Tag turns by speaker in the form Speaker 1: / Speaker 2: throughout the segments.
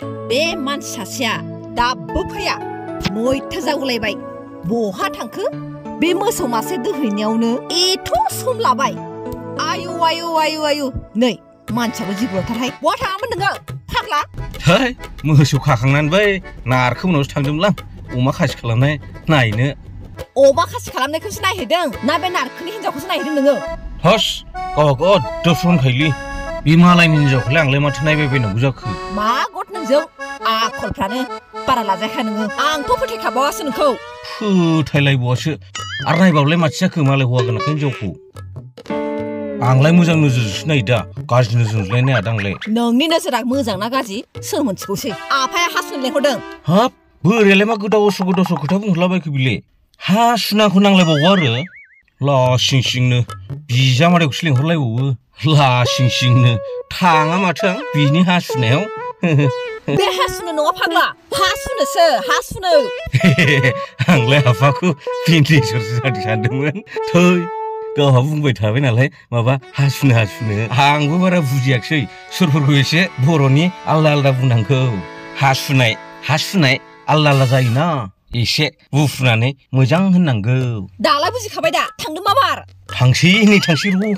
Speaker 1: बे मानसि सासेया दाबो फैया मैथा जागुलायबाय बहा थांखो बे मोसौ मासे दोहैनायावनो एथ' सम लाबाय आयु आयु आयु आयु नै मानसियाबो जिबुरथारहाय बहा थाङामोन नोङो फाग्ला
Speaker 2: है मोसौ खाखांनानै बै नारखो उनावसो थांदोंमोन अमा खासि खालामनाय नायनो
Speaker 1: अमा खासि खालामनायखौसो नायहैदों ना बे नारखोनि हिनजावखौसो नायहैदों नोङो
Speaker 2: हस गावहा गद होनखायोलै बे मालायनि हिनजावखौलाय आंलाय माथो नायबाय बायनांगौ जाखो
Speaker 1: मा गद नोंजों आखलफ्रानो बारा लाजायाखै नोङो आंथ' फोथायखाबावासो नोंखौ
Speaker 2: फोथायलायबावासो आरो नायबावलाय माथो जाखो मालाय हौवा गोनांखौ हिनजावखौ आंलाय मोजां नोजोरजोंसो नायो दा गाज्रि नोजोरजोंलाय नाया दांलाय
Speaker 1: नोंनि नोजोरा मोजां ना गाज्रि सोर मोनथिगौसै आफाया हासुनो लेंहरदों
Speaker 2: हाब बोरायालाय मा गोदावसो खोथा बुंहरलाबायखो बिले हा सुनाखौ नांलायबावो आरो लासिं सिंनो बिजामादैखौसो लेंहरलायबावो लासिं सिंनो थाङा माथो आं बिनि हासुनायाव
Speaker 1: बे हासुनो नङा फाग्ला हासुनोसो हासुनो
Speaker 2: आंलाय आफाखौ बिन्देसरसो जादों सानदोंमोन थै गावहा बुंबाय थाबाय नालाय माबा हासुनो आंबो बारा बुजियाखिसै सुरफोरखौ एसे बर'नि आलदा बुंनांगौ हासुनाय आलदा जायोना एसे बुफ्रुनानै मोजां होननांगौ
Speaker 1: दालाय बुजिखाबाय दा थांदों मा बार
Speaker 2: थांसै र'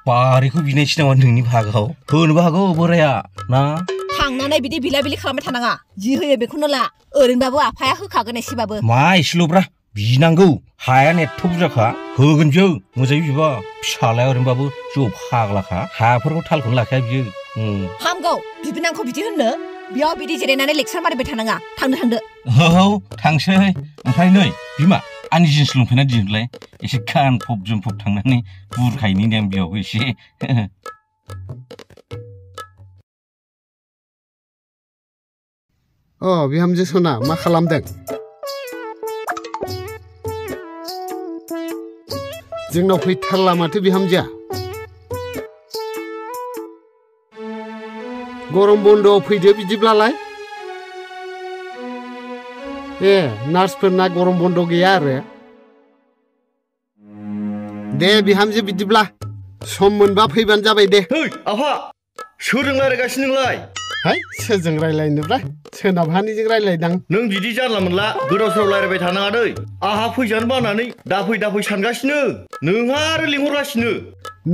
Speaker 2: बारिखौ बिनायसै नामा नोंनि भागाव होनोबो हागौ बोराया ना
Speaker 1: थांनानै बिदि बिला बिलि खालामबाय थानाङा जि होयो बेखौनो ला ओरैनोबाबो आफाया होखागोन एसेबाबो
Speaker 2: मा एसेल'ब्रा बिनांगौ हायानो एथ' बुरजाखा होगोन बियो मोजाङै बिबा फिसालाया ओरैनोबाबो जौ फाग्लाखा हाफोरखौ थालखौनो लाखाया बियो
Speaker 1: हामगौ बिबोनांखौ बिदि होननो बेयाव बिदि जिरायनानै लेक्सार मारिबाय थानाङा थांदो
Speaker 2: औ थांसै ओमफ्राय नै बिमा आंनि जिन्स लंपेन्टआ दिहुनलाय एसे गानफब जोमफब थांनानै बुरखायनि आं बेयावबो एसे
Speaker 3: बिहामजो सना मा खालामदों जोंनाव फैथारला माथो बिहामजोआ गरम बन्द'आव फैदो बिदिब्लालाय नार्सफोरना गरम बन्द' गैया आरो दे बिहामजो बिदिब्ला सम मोनबा फैबानो जाबाय दे
Speaker 4: आफा सोरजों रायलायगासिनो नोंलाय
Speaker 3: हाय सोरजों रायलायनोब्रा सोनाबहानिजों रायलायदां
Speaker 4: नों बिदि जानला मोनला गोदाव सोराव रायलायबाय थानाङा दै आहा फैजानो बानानै दाफै सानगासिनो नोंहा आरो लिंहरगासिनो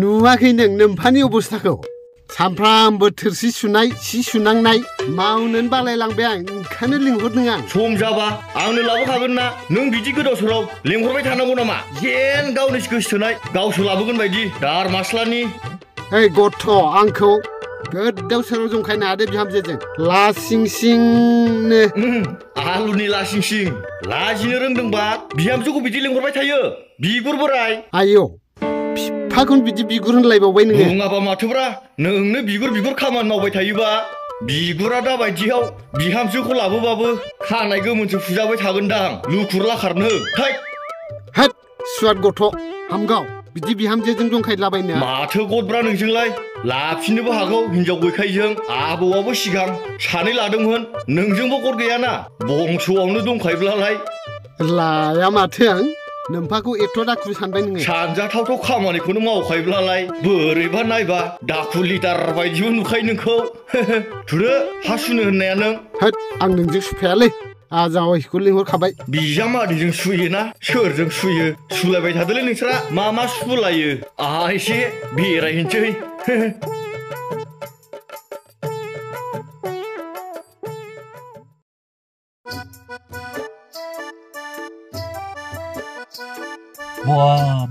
Speaker 3: नुवाखै नों नोम्फानि अबस्थाखौ सामफ्रामबो थोरसि सुनाय सि सुनांनाय मावनोनो बालायलांबाय आं ओंखायनो लिंहरदों आं
Speaker 4: सम जाबा आंनो लाबोखागोन ना नों बिदि गोदाव सोराव लिंहरबाय थानांगौ नामा जेन गावनि गोसोथोनाय गावसो लाबोगोन बायदि दार मास्लानि
Speaker 3: गथ' आंखौ गोदाव सोराव जंखायनो हादो बिहामजोजों लासिं सिंनो
Speaker 4: आलुनि लासिं सिं लाजिनो रोंदोंबा बिहामजोखौ बिदि लिंहरबाय थायो बिगुर बोराय
Speaker 3: आयौ बिफाखौनो बिदि बिगुर होनलायबावबाय नोङो
Speaker 4: बुङाबा माथोब्रा नोंनो बिगुर खामानि मावबाय थायोबा बिगुरा दा बायदियाव बिहामजोखौ लाबोबाबो खानाय गोमोनसो फुजाबाय थागोनदां लुखुर लाखारनो
Speaker 3: हेद सुवाद गथ' हामगाव बिदि बिहामजोजों जंखायलाबायनो
Speaker 4: माथो गदब्रा नोंजोंलाय लाफिननोबो हागौ हिनजाव गैखायजों आबौआबो सिगां सानै लादोंमोन नोंजोंबो गद गैयाना बंस'आवनो दंखायोब्लालाय
Speaker 3: लाया माथो आं नोम्फाखौ एथ' दाखु सानबाय नोङो
Speaker 4: सानजाथावथाव खामानिखौनो मावखायोब्लालाय बोरैबा नायबा दाखु लिटार बायदिबो नुखायो नोंखौ थुदो हासुनो होननाया नों
Speaker 3: होद आं नोंजों सुफायालै आजावैखौ लिंहरखाबाय
Speaker 4: बिजामादैजों सुयोना सोरजों सुयो सुलायबाय थादोलै नोंसोरा मा सुलायो आहा एसे बेरायहैनोसै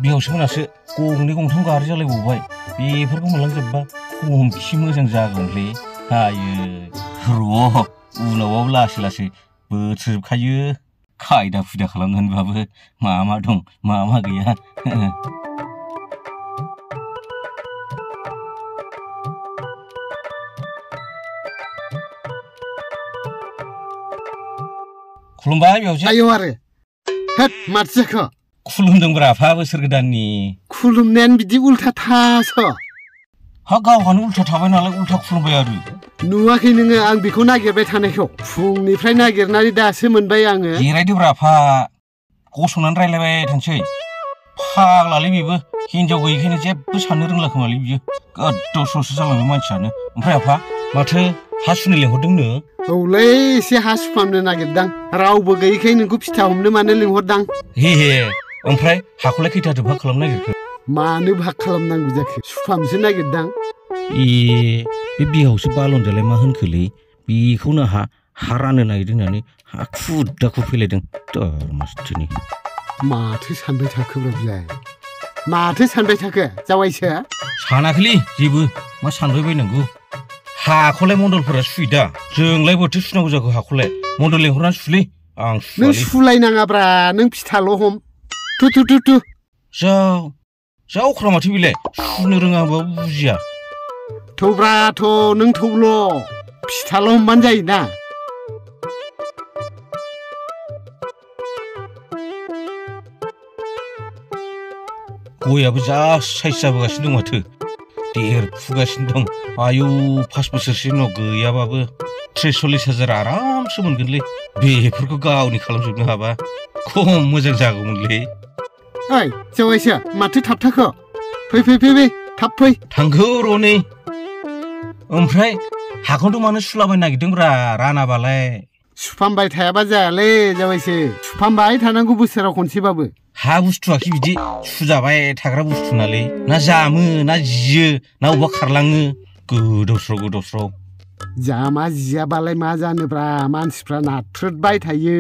Speaker 2: बिहावसो मोनासो गंनै गंथाम गारि जालायबावबाय बेफोरखौ मोनलांजोबबा खमखि मोजां जागौमोनलै हायो र' उनावबाबो लासै बोथ्रोजोबखायो खायदा खुदा खालामनानैबाबो मा दं मा गैया खुलुमबाय बिहावजो
Speaker 3: आयौ आरो हेद माथो जाखो
Speaker 2: खुलुमदोंब्रा आफा बोसोर गोदाननि
Speaker 3: खुलुमनायानो बिदि उल्था थास
Speaker 2: हा गावहानो उल्था थाबाय नालाय उल्था खुलुमबाय आरो
Speaker 3: नुवाखै नोङो आं बेखौ नागिरबाय थानायखौ फुंनिफ्राय नागिरनानै दासो मोनबाय आङो
Speaker 2: जिरायदोब्रा आफा गसंनानै रायलायबाय थानोसै फाग्लालै बेबो हिनजाव गैयिखायनो जेबो साननो रोंला खोमालै बियो गोदाव सोरावसो जालांबाय मानसियानो ओमफ्राय आफा माथो हा सुनो लेंहरदोंनो
Speaker 3: औलै एसे हा सुफामनो नागिरदां रावबो गैयैखाय नोंखौ फिथा हमनो मानो लिंहरदां
Speaker 2: हे ओमफ्राय हाखौलाय खैथाथो भाग खालामनो नागिरखो
Speaker 3: मानो भाग खालामनांगौ जाखो सुफामसो नागिरदां
Speaker 2: बे बिहावसो बालनजालाय मा होनखोलै बेखौनो हा राननो नागिरदों होननानै हाखु दाखु फैलायदों दरमासथिनि
Speaker 3: माथो सानबाय थाखो बेलाय माथो सानबाय थाखो जावायसो
Speaker 2: सानाखैलै जेबो मा सानबाय बायनांगौ हाखौलाय मन्दलफोरा सुयोदा जोंलाय बोथो सुनांगौ जाखो हाखौलाय मन्दल लेंहरनानै सुलै आं
Speaker 3: नों सुलायनाङाब्रा नों फिथाल' हम थु जा अख्रा माथो बेलाय सुनो रोङाबाबो बुजिया थौब्राथ' नों थौल' फिथाल' हमबानो जायोना
Speaker 2: गयाबो जा साइज जाबोगासिनो दं माथो देरफुगासिनो दं आयौ 5 बोसोरसो उनाव गैयाबाबो 30-40 हाजार आरामसो मोनगोनलै बेफोरखौ गावनि खालामजोबनो हाबा खम मोजां जागौमोनलै
Speaker 3: ओइ जावायसो माथो थाबथाखो फै थाब फै
Speaker 2: थांगौ र'नै ओमफ्राय हाखौथ' मानो सुलाबायनो नागिरदोंब्रा रानाबालाय
Speaker 3: सुफामबाय थायाबा जायालै जावायसो सुफामबाय थानांगौ बोसोराव खनसेबाबो
Speaker 2: हा बुस्थुआखि बिदि सुजाबाय थाग्रा बुस्थु नालै ना जामो ना जियो ना अबा खारलाङो गोदावस्राव
Speaker 3: जामा जियाबालाय मा जानोब्रा मानसिफ्रा नाथ्रोदबाय थायो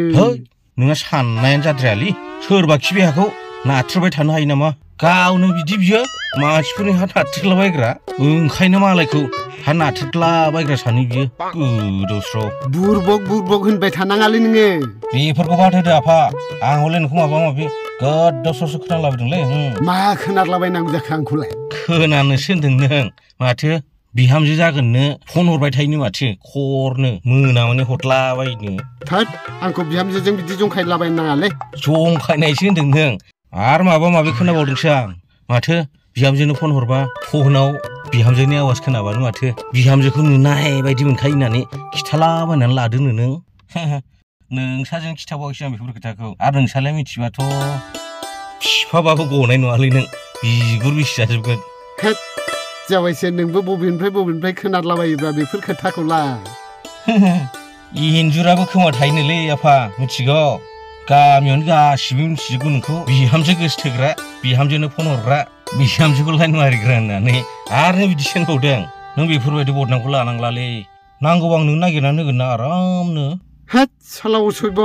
Speaker 2: नोंहा साननायानो जाद्रायालै सोरबाखि बे हाखौ नाथ्रोदबाय थानो हायो नामा गावनो बिदि बियो मानसिफोरनि हा नाथ्रोदलाबायग्रा ओंखायनो मालायखौ हा नाथ्रोदलाबायग्रा सानो बियो गोदावस्राव
Speaker 3: बुरबक होनबाय थानाङालै नोङो
Speaker 2: बेफोरखौ बाद होदो आफा आं हले नोंखौ माबा माबि गोदावस्रावसो खोनालाबायदोंलै
Speaker 3: मा खोनालाबायनांगौ जाखो आंखौलाय
Speaker 2: खोनानोसो होनदों नों माथो बिहामजो जागोननो फन हरबाय थायोनो माथो खरनो मोनामानि हरलाबायनो
Speaker 3: थोद आंखौ बिहामजोजों बिदि जंखायलाबायनो नाङालै
Speaker 2: जंखायनायसो होनदों नों आरो माबा माबि खोनाबावदोंसो आं माथो बिहामजोनो फन हरबा फनाव बिहामजोनि आवाज खोनाबानो माथो बिहामजोखौ नुनाय बायदि मोनखायो होननानै खिथालाबायनानै लादोंनो नों नोंसाजों खिथाबावाखैसो आं बेफोर खोथाखौ आरो नोंसालाय मिथिबाथ' बिफाबाबो गनाय नङालै नों बिगुर बिसि जाजोबगोन
Speaker 3: जाबायसो नोंबो बबेनिफ्राय खोनालाबायोब्रा बेफोर खोथाखौलाय
Speaker 2: इन्जुराबो खोमा थायोनोलै आफा मिथिगौ गामियावनो गासिबो मिथिजोबगौ नोंखौ बिहामजो गोसथोग्रा बिहामजोनो फन हरग्रा बिहामजोखौ लाइन मारिग्रा होननानै आरो बिदिसो होनबावदों नों बेफोरबायदि बदनामखौ लानांलालै नांगौबा आं नों नागिरनानै होगोन ना आरामनो
Speaker 3: हाट सालाव सयब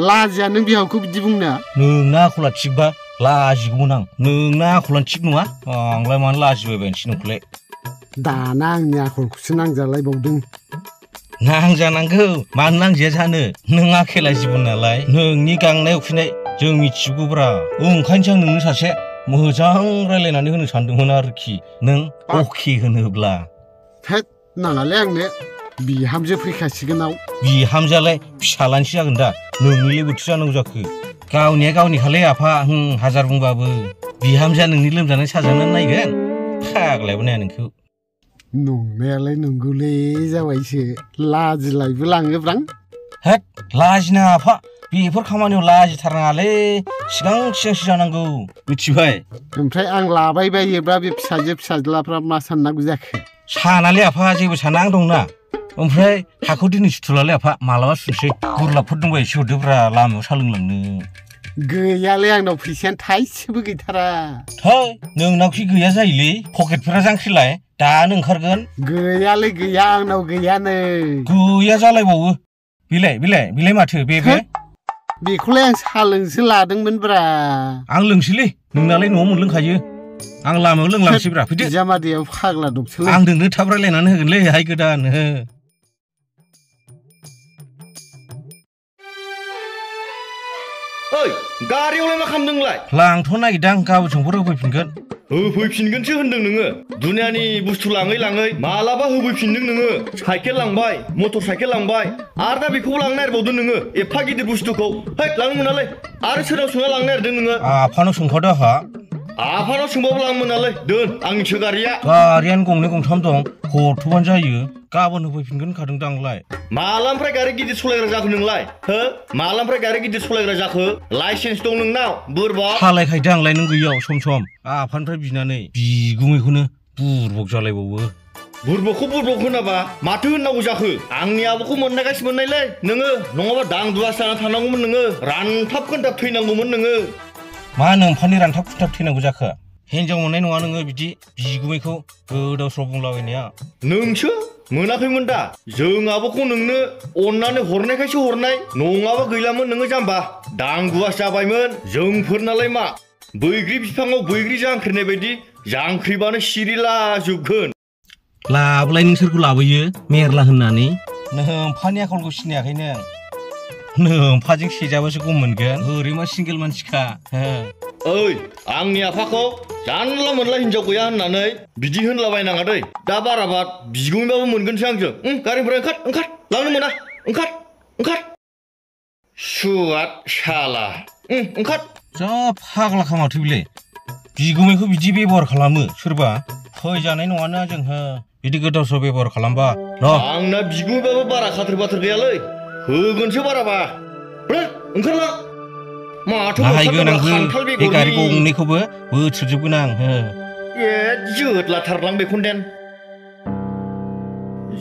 Speaker 3: लाजिया नों बिहावखौ बिदि बुंनो
Speaker 2: नोंना आखला थिगबा लाजिगौमोन आं नोंना आखलानो थिग नङा आंलाय मानो लाजिबायबायनोसै नोंखौलाय
Speaker 3: दाना आंनि आखलखौसो नांजालायबावदों
Speaker 2: नांजानांगौ मानो नांजाया जानो नों आखेला जिबन नालाय नोंनि गांनाय उखैनाय जों मिथिगौब्रा ओंखायनोसो आं नोंनो सासे मोजां रायलायनानै होनो सानदोंमोन आरोखि नों अके होनोब्ला
Speaker 3: थोद नाङालै आंनो बिहामजो फैखासिगोनाव
Speaker 2: बिहामजोआलाय फिसालानिसो जागोन दा नोंनिलाय बोथोर जानांगौ जाखो गावनिया गावनिखालै आफा हाजार बुंबाबो बिहामजोआ नोंनि लोमजानाय साजानानै नायगोन फाग्लायबो नाया नोंखौ
Speaker 3: नंनायालाय नंगौलै जाबायसो लाजिलायबो लाङोब्रां
Speaker 2: हेद लाजिनाङा आफा बेफोर खामानियाव लाजिथारनाङालै सिगांसो जानांगौ मिथिबाय
Speaker 3: ओमफ्राय आं लाबाय बायोब्ला बे फिसाज्लाफ्रा मा साननांगौ जाखो
Speaker 2: सानालै आफा जेबो साना आं दंना ओमफ्राय हाखौ दिनै सुथ'लालै आफा मालाबा सुनोसै गुरलाबफोर दंबा एसे हरदोब्रा लामायाव सा लोंलांनो
Speaker 3: गैयालै आंनाव फैसायानो थाइसेबो गैथारा
Speaker 2: थै नोंनावखि गैया जायोलै पकेटफोरा जांख्रिलाय दानो ओंखारगोन
Speaker 3: गैयालै गैया आंनाव गैयानो
Speaker 2: गैया जालायबावो बिलाय माथो बे
Speaker 3: बेखौलाय आं सा लोंसो लादोंमोनब्रा
Speaker 2: आं लोंसैलै नोंनालाय न'आव मोनलोंखायो आं लामायाव लोंलांसैब्रा फैदो
Speaker 3: बिजामादैयाव फाग्ला दंसोलै
Speaker 2: आं नोंनो थाब रायलायनानै होगोनलै हाय गोदान
Speaker 4: ओइ गारियावलाय मा खालामदों नोंलाय
Speaker 2: लांथ' नागिरदां गाबोन समफोर होफैफिनगोन
Speaker 4: होफैफिनगोनसो होनदों नोङो दुनियानि बुस्थु लाङै मालाबा होफैफिनदों नोङो साइकेल लांबाय मटर साइकेल लांबाय आरो दा बेखौबो लांनो नागिरबावदों नोङो एफा गिदिर बुस्थुखौ है लांनो मोनालै आरो सोरनाव सोंना लांनो नागिरदों नोङो
Speaker 2: आफानाव सोंखादो आहा
Speaker 4: आफानाव सोंबाबो लांनो मोनालै दोन आंनिसो
Speaker 2: गारियानो गंनै गंथाम दं हरथ'बानो जायो गाबोन होफैफिनगोन होनखादों दांलाय
Speaker 4: मालानिफ्राय गारि गिदिर सलायग्रा जाखो नोंलाय हो मालानिफ्राय गारि गिदिर सलायग्रा जाखो लाइसेन्स दं नोंनाव बुरबक
Speaker 2: सालायखायदों आंलाय नों गैयाव सम आफानिफ्राय बिनानै बिगुमैखौनो बुरबक जालायबावो
Speaker 4: बुरबकखौ बुरबक होनाबा माथो होननांगौ जाखो आंनि आब'खौ मोननायगासिनो मोननायलै नोङो नङाबा दां दुवास जाना थानांगौमोन नोङो रानथाब खोनथाब थैनांगौमोन नोङो
Speaker 2: मा नोंफानि रानथाब खुथाब थैनांगौ जाखो हिनजाव मोननाय नङा नोङो बिदि बिगुमैखौ गोदाव सोराव बुंलाबायनाया
Speaker 4: नोंसो मोनाखैमोन दा जों आब'खौ नोंनो अननानै हरनायखायसो हरनाय नङाबा गैलामोन नोङो जाम्बा दां दुवास जाबायमोन जोंफोरनालाय मा बैग्रि बिफाङाव बैग्रि जांख्रिनाय बायदि जांख्रिबानो सिरिलाजोबगोन
Speaker 2: लाबोलाय नों सोरखौ लाबोयो मेरला होननानै नोम्फानि आखलखौ सिनायाखै नों नोम्फाजों सेजाबासो गम मोनगोन ओरै मा सिंगेल मानसिखा
Speaker 4: ओइ आंनि आफाखौ जानला मोनला हिनजाव गैया होननानै बिदि होनलाबायनाङा दै दा बाराबार बिगुमैबाबो मोनगोनसो आंजों गारिनिफ्राय ओंखार लांनो मोना ओंखार सुवाद शाला ओंखार
Speaker 2: जा फाग्ला खामाथो बिलाय बिगुमैखौ बिदि बेबहार खालामो सोरबा फैजानाय नङाना जोंहा बिदि गोदाव सोराव बेबहार खालामबा
Speaker 4: आंना बिगुमैबाबो बारा खाथ्र बाथ्र गैयालै होगोनसो बाराबा ओंखारला माथो
Speaker 2: नायगोन आंबो बे गारि गंनैखौबो बोथ्रोदजोबगोन आं
Speaker 4: ए जोदलाथारलां बेखौदेन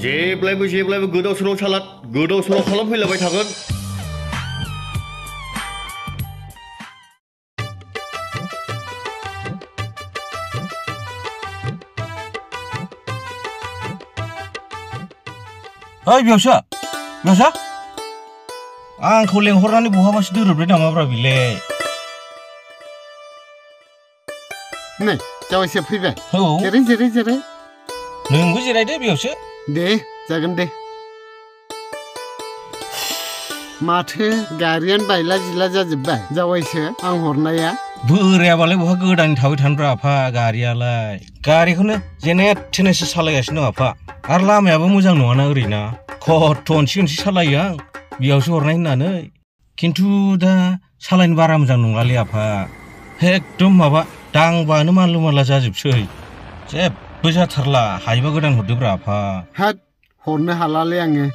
Speaker 4: जेब्लायबो गोदाव सोराव सालाद गोदाव सोराव खालामफैलाबाय थागोन
Speaker 2: ओइ बियावसो आंखौ लेंहरनानै बहाबासो दोरोबबाय नामाब्रा बिले
Speaker 3: नै जावैसो फैबाय
Speaker 2: औ
Speaker 3: जेरै
Speaker 2: नोंबो जिरायदो बियावसो
Speaker 3: दे जागोन दे माथो गारियानो बायला जिला जाजोब्बाय जावैसो आं हरनाया
Speaker 2: बोरायाबालाय बहा गोदानै थाबाय थानोब्रा आफा गारियालाय गारिखौनो जेने थेनेसो सालायगासिनो दं आफा आरो लामायाबो मोजां नङाना ओरैना खथ' अनसि सालायो आं बियावसो हरनाय होननानै खिन्थु दा सालायनो बारा मोजां नङालै आफा एकदम माबा दांबानो मानलु मानला जाजोबसै जेबो जाथारला हायोबा गोदान हरदोब्रा आफा
Speaker 3: हाट हरनो हालालै आङो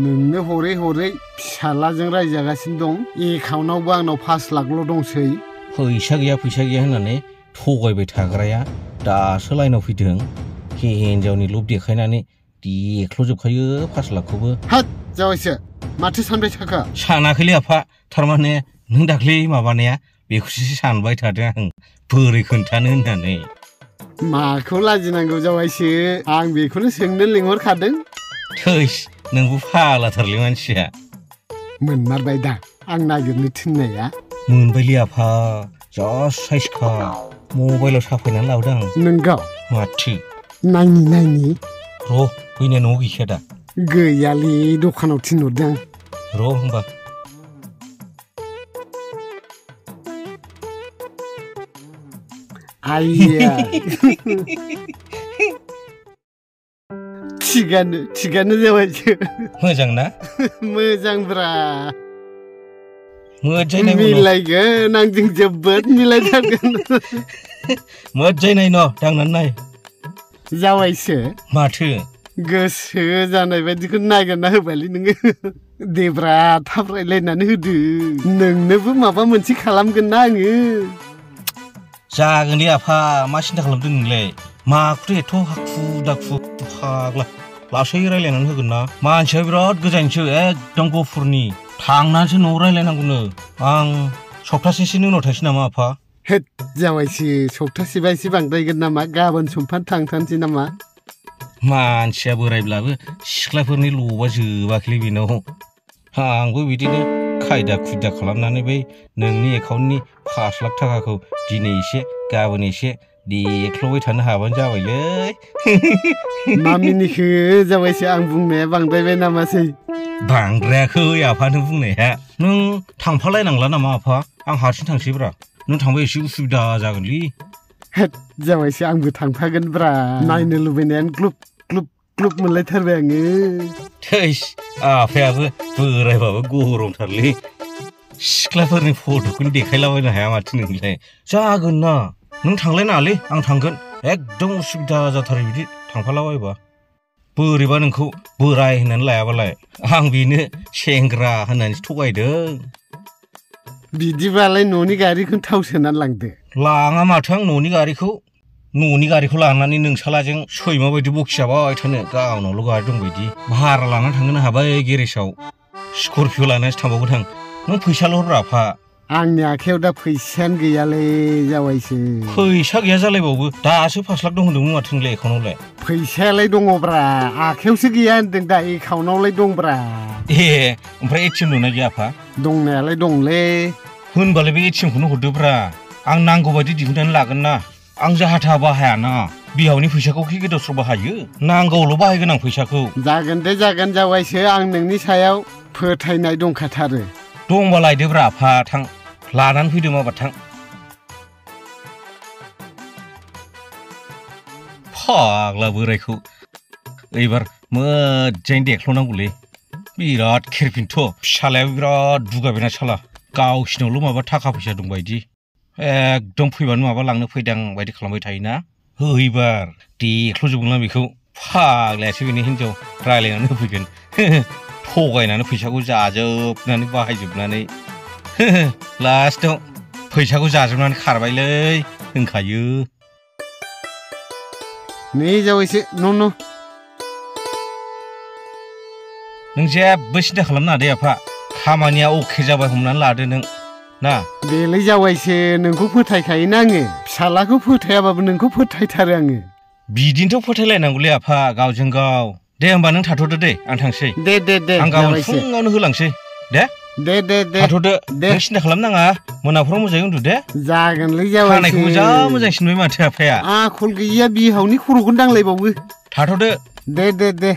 Speaker 3: नोंनो हरै फिसालाजों रायजागासिनो दं एकाउन्टावबो आंनाव 5 लाखल' दंसै
Speaker 2: फैसा गैया होननानै थगायबाय थाग्राया दासो लाइनाव फैदों हिन्जावनि लब देखायनानै देख्ल'जोबखायो 5 लाखखौबो
Speaker 3: हाट जावैसो माथो सानबाय थाखो
Speaker 2: सानाखैलै आफा थारमाने नों दाख्लै माबानाया बेखौसो सानबाय थादों आं बोरै खोन्थानो होननानै
Speaker 3: माखौ लाजिनांगौ जावैसो आं बेखौनो सोंनो लिंहरखादों
Speaker 2: थैस नोंबो फाग्लाथारलै मानसिया
Speaker 3: मोनमारबाय दा आं नागिरनो थिननाया
Speaker 2: मोनबायलै आफा जा साइजखा मबाइलाव साफायनानै लाबोदों आं
Speaker 3: नोंगौ
Speaker 2: माथो
Speaker 3: नायनि
Speaker 2: र' फैनाय न'आव गैखाया दा
Speaker 3: गैयालै दखानाव थिनहरदों
Speaker 2: र' होमबा
Speaker 3: आइया थिगानो जाबायसो
Speaker 2: मोजां ना
Speaker 3: मोजांब्रा
Speaker 2: मोजाङै
Speaker 3: मिलायगोन आंजों जोबोद मिलायथारगोन
Speaker 2: मोजाङै न' दांनानै नाय
Speaker 3: जाबायसो
Speaker 2: माथो
Speaker 3: गोसो जानाय बायदिखौ नागिरना होबायलै नोङो देब्रा थाब रायलायनानै होदो नोंनोबो माबा मोनसे खालामगोन ना आङो
Speaker 2: जागोन दे आफा मा सिन्था खालामदों नोंलाय माखौथ' एथ' हाखु दाखु फाग्ला लासै रायलायनानै होगोन ना मानसिया बिराद गोजानसो एकदम गफुरनि थांनानैसो न'आव रायलायनांगौनो आं सप्तासेसोनि उनाव थांसै नामा आफा
Speaker 3: हेद जाबायसो सप्तासेबा एसे बांद्रायगोन नामा गाबोन समफान थांथारसै नामा
Speaker 2: मानसिया बोरायब्लाबो सिख्लाफोरनि लबा जोबाखैलै बेनाव आंबो बिदिनो खायदा खुयदा खालामनानै बै नोंनि एकाउन्टनि 5 लाख थाखाखौ दिनै एसे गाबोन एसे देख्ल'बाय थानो हाबानो जाबायलै
Speaker 3: मा मिनिखो जाबायसो आं बुंनाया बांद्रायबाय नामासै
Speaker 2: बांद्रायाखै आफानो बुंनाया नों थांफालायनांला नामा आफा आं हारसिं थांसैब्रा नों थांबा एसे उसुबिदा जागोनलै
Speaker 3: हेद जाबायसो आंबो थांफागोनब्रा नायनो लुबैनायानो ग्लुब मोनलायथारबाय आङो
Speaker 2: थैस आफायाबो बोरायबाबो गरमथारलै सिख्लाफोरनि फट'खौनो देखायलाबायनो हाया माथो नोंलाय जागोन ना नों थांलायनाङालै आं थांगोन एकदम उसुबिदा जाथारो बिदि थांफालाबायबा बोरैबा नोंखौ बोराय होननानै लायाबालाय आं बेनो सेंग्रा होननानैसो थगायदों
Speaker 3: बिदिबालाय न'नि गारिखौनो थाव सोनानै लांदो
Speaker 2: लाङा माथो आं न'नि गारिखौ न'नि गारिखौ लानानै नोंसालाजों सैमा बायदि बखिजाबाय थानो गावनावल' गारि दं बायदि भारा लानानै थांनो हाबाय गेरेजाव स्करपिअ लानानैसो थांबावगोन आं नों फैसाल' हर आफा
Speaker 3: आंनि आखायाव दा फैसायानो गैयालै जावायसो
Speaker 2: फैसा गैया जालायबावो दासो 5 लाख दं होनदोंमोन माथो नोंलाय एकाउन्टावलाय
Speaker 3: फैसायालाय दङब्रा आखायावसो गैया होनदों दा एकाउन्टावलाय दंब्रा
Speaker 2: ए ओमफ्राय एटिएम दंना गैया आफा
Speaker 3: दंनायालाय दंलै
Speaker 2: होनबालाय बे एटिएमखौनो हरदोब्रा आं नांगौ बायदि दिहुननानै लागोन ना आं जाहा थाहा बाहायाना बिहावनि फैसाखौ खि गोदावस्राव बाहायो नांगौल' बाहायगोन आं फैसाखौ
Speaker 3: जागोन दे जागोन जावायसो आं नोंनि सायाव फोथायनाय दंखाथारो
Speaker 2: दंबा लायदोब्रा आफा थां लानानै फैदो माबा थां फाग्ला बोरायखौ एबार मोजाङै देख्ल'नांगौलै बिराद खेरफिनथ' फिसालायाबो बिराद दुगाबेना साला गावसिनावल' माबा थाखा फैसा दंबायदि एकदम फैबानो माबा लांनो फैदां बायदि खालामबाय थायोना हैबार देख्ल'जोबगोन आं बेखौ फाग्लायासो बेनि हिनजाव रायलायनानै होफैगोन थगायनानै फैसाखौ जाजोबनानै बाहायजोबनानै लास्टआव फैसाखौ जाजोबनानै खारबायलै होनखायो
Speaker 3: नै जावायसो न'
Speaker 2: नों जेबो सिन्था खालामनाङा दे आफा खामानिया अके जाबाय हमनानै लादो नों ना
Speaker 3: देलै जावायसो नोंखौ फोथायखायोना आङो फिसालाखौ फोथायाबाबो नोंखौ फोथायथारो आङो
Speaker 2: बिदिनोथ' फोथायलायनांगौलै आफा गावजों गाव दे होमबा नों थाथ'दो दे आं थांसै
Speaker 3: दे
Speaker 2: आं गाबोन फुङावनो होलांसै दे थाथ'दो नों सिन्था खालामनाङा मोनाफ्राव मोजाङै उन्दु दे
Speaker 3: जागोनलै जावायसो
Speaker 2: खानायखौबो जा मोजां सिनबाय माथो आफाया
Speaker 3: आखल गैयिया बिहावनि खर'खौनो दांलायबावो
Speaker 2: थाथ'दो
Speaker 3: दे